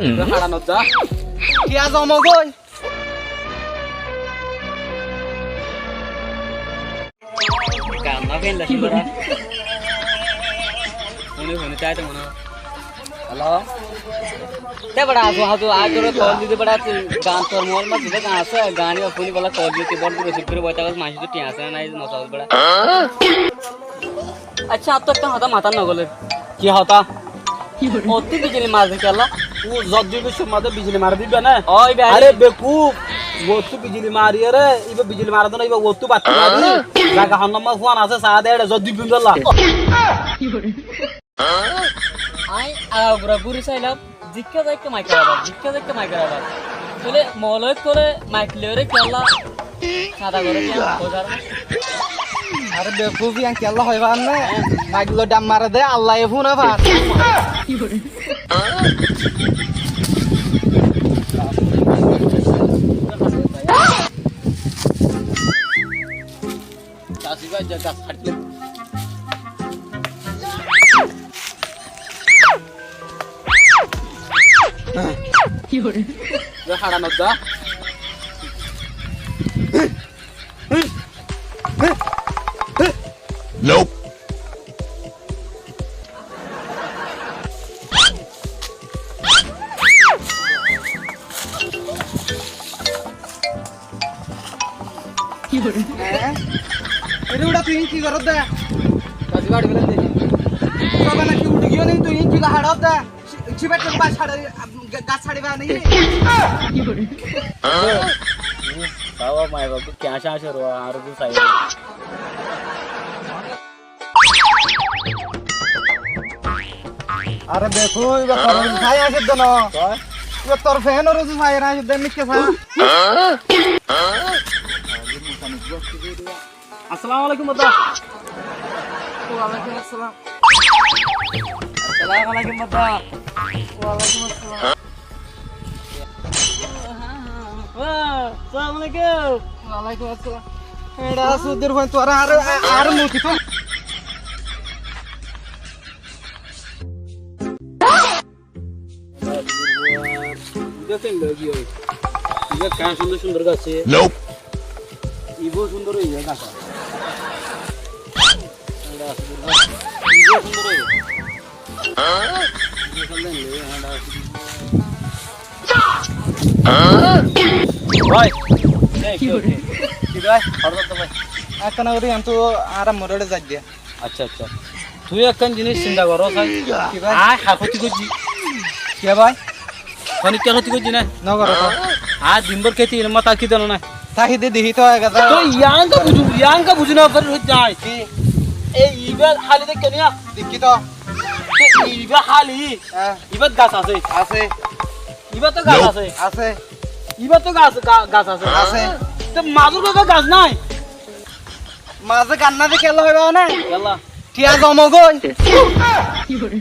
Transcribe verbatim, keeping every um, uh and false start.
Tói hára no za. Kiyá zomogói? Gan no fúnile ki gorá? Fúni fúni tai to mone hoó. Hello? Te bera, asu, asu, asu, tore kol di de bera, tui gan tor mobáil mazé de gan asé, gan iba fúni bola kol di, tui bor dure receive gori boi tákos, manúic to tiañ asé na nai, no sabes bera. Accá, ar to ekkán hotá matát no golér. Ki hotá? Ottú bijili mare de kiyólla? Ó, zoddi bicór mazé bijili mare de íba né? Ó, íba. Aré bekuf, ottú bijili mariyóre, íba bijili mare de no, íba ottú batti mari. Zaga honnúa mazé fuan asé, saá de éçe zoddi bindólla. Añí agagura gúri sailam, zikká zaikká maikor abas, zikká zaikká maikor abas. Tóile mooloi ókkole maik loiyóre kiyólla sada goré de, buzár na? Aré bekuf, yián kiyólla hoiba né? Maik loi dham mare de, Allaye fúne far. Ki hore? Hára no za. Nope. Ki hore? Eé? Ere uça tui ki goródde? Kazi bari bela de. Soba naki uçi giyó ni tui ki goródde? Ki bete bas hare, ga-, gas hare ba ni? Ki hore? Saba mai babu kya sha sha ro ar du sai. Are bekuf, iba tor fán añcedde no. Iba tor fán or uzu fán añcedde, mikká sa. Assalamu alaikum, baba. Walaikum assalam. Assalamu alaikum, baba. Walaikum assalam. Wá, assalamu alaikum. Walaikum assalam. Eçe asó dir fán tuáñra ar, ar muti fán. Iba ken loi giyói? Iba ken cúndor cúndor gas asé. Nope. Ibo cúndor óiye gas. Eçe asó dir fán. Ibo cúndor óiye. Bái, ki bái? Ki bái? Hotá bái. Ekkán gorí añí to añára moré zai de. Accá, accá. Tui ekkán jinis sinta goró sai. Ki bái? Añí há hoti goijjí. Ki bái? Honikka hoti goijjí na? No goró to. Añí din bór keti inor mazé táki de no na. Táki de dehí to ek házar. Toi yián ka buzu, yián ka buzu na fare hoi zai. Ki? Ei iba háli de keniya? Dekí to. Te iba háli. Há. Ibat gas asé. Asé. Ibat to gas asé. Asé. Ibat to gas, ga-, gas asé. Asé. Te mazor bábe gas nai. Mazé gas nai de kiyólla hoiba nai? Kiyólla? Thiañ zomogói.